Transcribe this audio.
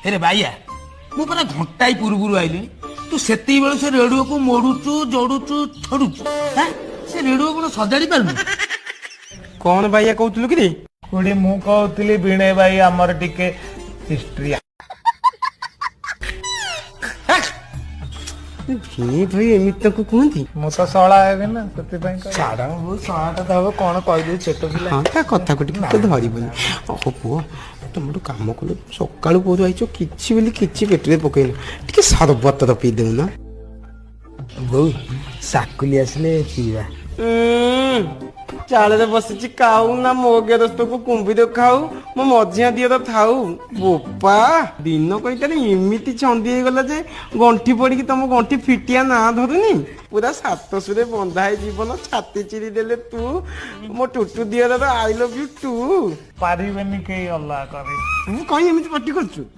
ହେରେ ବାଇଆ, ମୁଁ ପରା ଘଣ୍ଟାଏ ପୂର୍ବରୁ ଆଇଲିଣି। ତୁ ସେତିକି ବେଳୁ ସେ ରେଡିଓକୁ ମୋଡୁଛୁ, ଯୋଡୁଛୁ, ଛୋଡୁଛୁ। ହାଁ, ସେ ରେଡିଓ କଣ ସଜାଡି ପାରୁନୁ? କଣ ବାଇଆ କହୁଥିଲୁ କି? ଖୁଡି, ମୁଁ କହୁଥିଲି ଭିଣେଇ ଭାଇ ଆମର ଟିକେ ହିଷ୍ଟ୍ରିଆ। ଭିଣେଇ ଭାଇ ଏମିତି ତାକୁ କୁହନ୍ତି? ମୁଁ ତ ଶଳା ହେବି ନା, ସେଥିପାଇଁ କହିଲି। ଛାଡ, ମୁଁ ଶଳାଟା ତ ହବ, କଣ କହିଦେବି ଛୋଟ ପିଲା। ହଁ, ତା କଥାକୁ ଟିକେ ତ ଧରିବନି। ଓହୋ ପୁଅ, ତମେ ଗୋଟେ କାମ କଲ, ସକାଳୁ ପହରୁ ଆଇଛ, କିଛି ବୋଲି କିଛି ପେଟରେ ପକେଇନ, ଟିକେ ସରବତ ପିଇ ଦେଉନ। ବୋଉ, ସାକୁଲି ଆସିଲେ ପିଇବା। ଚାଳରେ ବସିଛି କାଉ ନା ମୋ ଗେରସ୍ତକୁ କୁମ୍ଭୀର ଖାଉ, ମୋ ମଝିଆ ଦିଅର ଥାଉ। ବୋପା, ଦିନ କଇଟାରେ ଏମିତି ଛନ୍ଦି ହେଇଗଲା ଯେ ଗଣ୍ଠି ପଡିକି ତମ ଗଣ୍ଠି ଫିଟିଆ ନା ଧରୁନି। ପୁରା ସାତଶୁରେ ବନ୍ଧା ହେଇ ଜୀବନ ଛାତି ଚିରି ଦେଲେ ତୁ ମୋ ଟୁଟୁ ଦିଅର, I love you two. ପାରିବେନି କେହି ଅଲଗା କରି। ତୁ କାହିଁ ଏମିତି ପାଟି କରୁଛୁ?